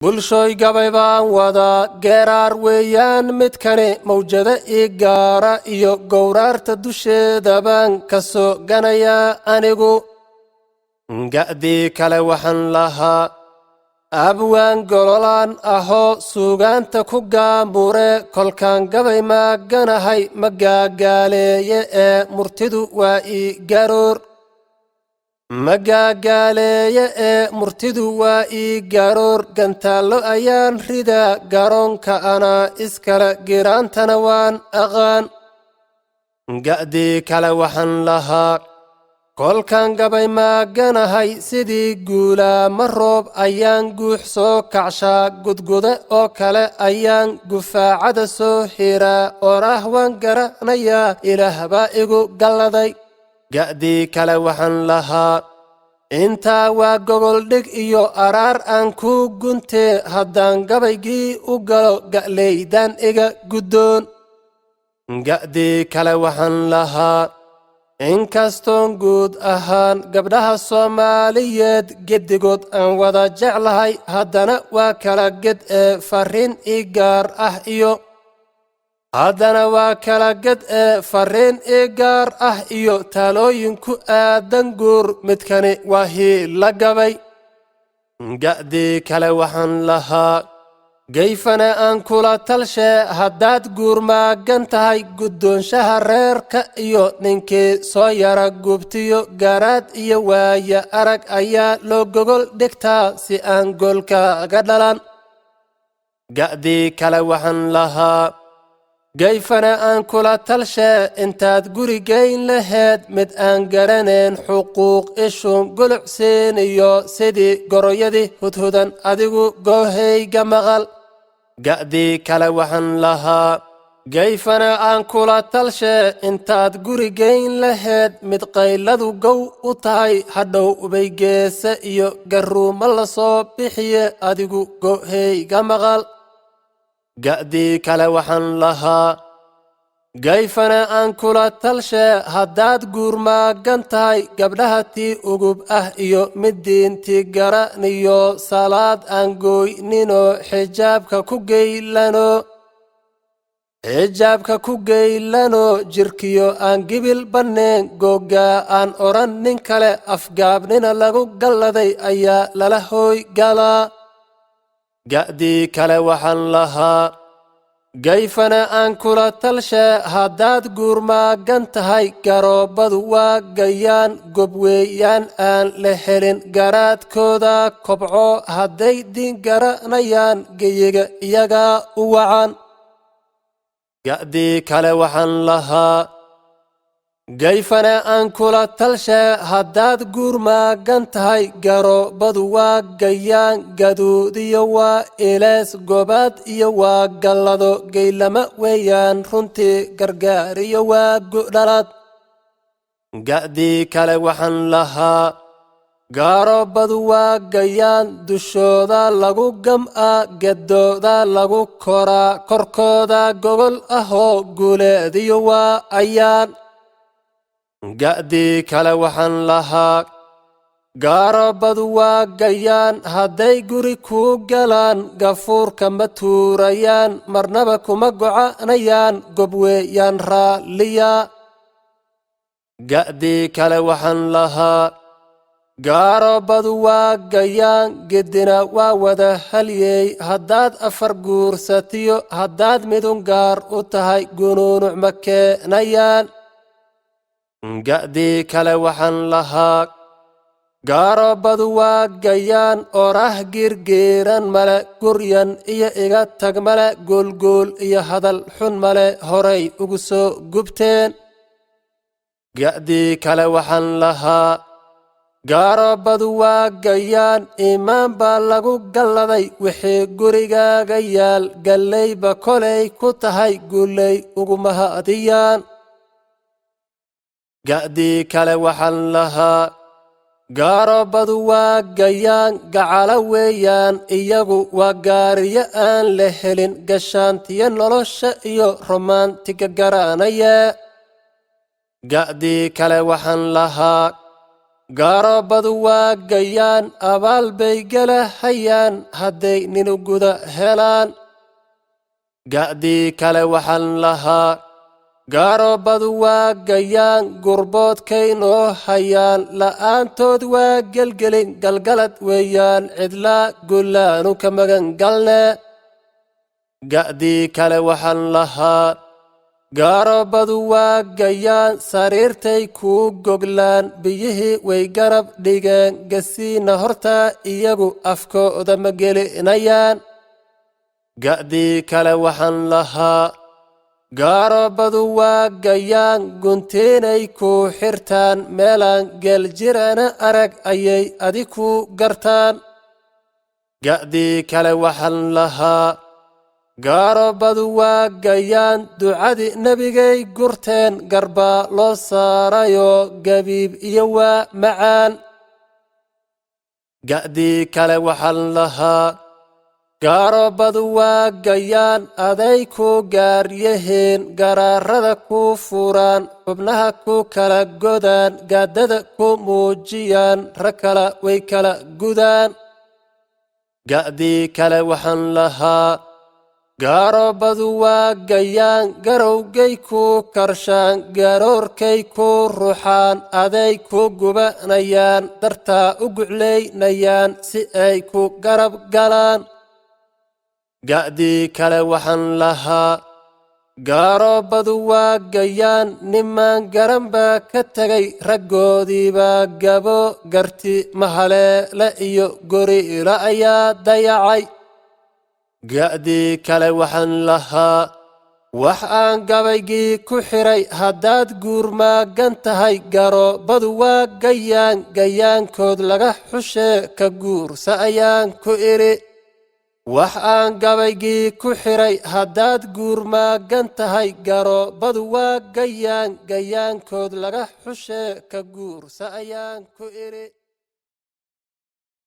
Bulshooy, gabay baan wadaa, geeraar weeyaan midkani. Mawjado ii gaara iyo gowraarta dusheeda baan ka soo ganayaa anigu. Ga'dii kale waxaan lahaa: abwaan gololaan ahoo suugaanta ku gaamure. Kolkaan gabay maaganahay ma gaagaaleeye ee murtidu waa ii garoor. Ma gaagaaleeye ee murtidu waa ii garoor. Gantaallo ayaan ridaa, garoonka anaa iskale, giraantana waan aqaan. Ga'dii kale waxaan lahaa: kolkaan gabay maaganahay sidii guulaama roob ayaan guux soo kacshaa, gudgude oo kale ayaan gufaacada soo xiraa. Oraah waan garanayaa, Ilaah baa igu galladay. Ga'dii kale waxaan lahaa: intaa waa gogoldhig iyo araar aan ku guntee. Haddaan gabaygii u galo, ga'leydaan iga guddoon. Ga'dii kale waxaan lahaa: inkastoon guud ahaan gabdhaha Soomaaliyeed geddigood aan wada jeclahay, haddana waa kala ged ee farriin ii gaar ah iyo haddana waa kala ged ee farriin ii gaar ah iyo talooyin ku aadan guur, midkani waa hiila gabay. Ga'dii kale waxaan lahaa: gayfana aan kula talshee, haddaad guur maagan tahay, guddoonshaha reerka iyo ninkii soo yara gubtiyo garaad iyo waaya arag ayaa loo gogol dhigtaa si aan goolkaaga dhalan. Ga'dii kale waxaan lahaa: gayfana aan kula talshee, intaad gurigayn laheed mid aan garanayn xuquuq, ishun gulucsiiniyo sidii goroyadii hudhudan, adigu goohayga maqal. Ga'dii kale waxaan lahaa: gayfana aan kula talshee, intaad gurigayn laheed mid qayladu gow u tahay, hadhow ubay geese iyo garruuma la soo bixiye, adigu gohayga maqal. Ga'dii kale waxaan lahaa: gayfana aan kula talshee, haddaad guur maagan tahay, gabdhaha tii ugub ah iyo mid diintii garaniyo salaad aan gooyninoo xijaabka ku geylano, xijaabka ku geylanoo jirkiyo aan gibil banneen, googgaa aan odhan nin kale, afgaabnina lagu galladay ayaa lala hooy galaa. Ga'dii kale waxaan lahaa: gayfana aan kula talshee, haddaad guur maagan tahay, garoobadu waa gayaan gobweeyaan aan la helin, garaadkooda kobco hadday diin garanayaan, geyiga iyagaa u wacan. Ga'dii kale waxaan lahaa: gayfana aan kula talshee, haddaad guur maagan tahay, garoobadu waa gayaan gaduudiyo waa ilees, gobaad iyo waa gallado, geylama weeyaan runtii, gargaariyo waa gudhalad. Ga'dii kale waxaan lahaa: garoobadu waa gayaan, dushooda lagu gam'aa, gedooda lagu koraa, korkooda gogol ahoo guuleediyo waa ayaan. Ga'dii kale waxaan lahaa: garoobadu waa gayaan, hadday guri kuu galaan, gafuurka ma tuurayaan, marnaba kuma gocanayaan, gobweeyaan raalliya. Ga'dii kale waxaan lahaa: garoobadu waa gayaan, gedina waa wada halyey, haddaad afar guursatiyo haddaad midun gaar u tahay, gunuunuc ma keenayaan. Ga'dii kale waxaan lahaa: garoobadu waa gayaan, orah girgiiran male, guryan iyo iga tag male, goolgool iyo hadal xun male, horay ugu soo gubteen. Ga'dii kale waxaan lahaa: garoobadu waa gayaan, iimaan baa lagu galladay, wixii gurigaaga yaal gallayba kolay ku tahay, guuley uguma hadiyaan. Ga'dii kale waxaan lahaa: garoobadu waa gayaan, gacalo weeyaan iyagu, waa gaariyo aan la helin, gashaantiyo nolosha iyo romaantiga garanaya. Ga'dii kale waxaan lahaa: Garoobadu waa gayaan, abaal bay galahayaan hadday ninu guda helaan. Ga'dii kale waxaan lahaa: garoobadu waa gayaan, gurboodkay noo hayaan, la'aantood waa gelgelin galgalad weeyaan, cidlaa gullaanu ka magan galne. Ga'dii kale waxaan lahaa: garoobadu waa gayaan, sariirtay kuu goglaan, biyihii way garab dhigeen, gasiina hortaa iyagu afkooda ma gelinayaan. Ga'dii kale waxaan lahaa: garoobadu waa gayaan, guntiinay ku xirtaan, meelaan geel jirana arag ayay adi ku gartaan. Ga'dii kale waxaan lahaa: garoobadu waa gayaan, ducadii nebigay gurteen, garbaa loo saarayo, gabiib iyo waa macaan. Ga'dii kale waxaan lahaa: garoobadu waa gayaan, aday ku gaar yihiin, garaarada ku furaan, xubnaha ku kala godaan, gaadada ku muujiyaan, rag kala way kala gudaan. Ga'dii kale waxaan lahaa: garoobadu waa gayaan, garowgay ku karshaan, garoorkay ku ruxaan, aday ku gubanayaan, dartaa u guclaynayaan si ay ku garab galaan. Ga'dii kale waxaan lahaa: garoobadu waa gayaan, nimaan garan baa ka tegay, raggoodiibaa gabo, garti mahaleele iyo goriila ayaa dayacay. Ga'dii kale waxaan lahaa: wax aan gabaygii ku xidhay haddaad guurmaagan tahay, garoobadu waa gayaan, gayaankood laga xushee ka guursa ayaan ku idhi. Wax aan gabaygii ku xidhay haddaad guurmaagan tahay, garoobadu waa gayaan, gayaankood laga xushee ka guursa ayaan ku idhi.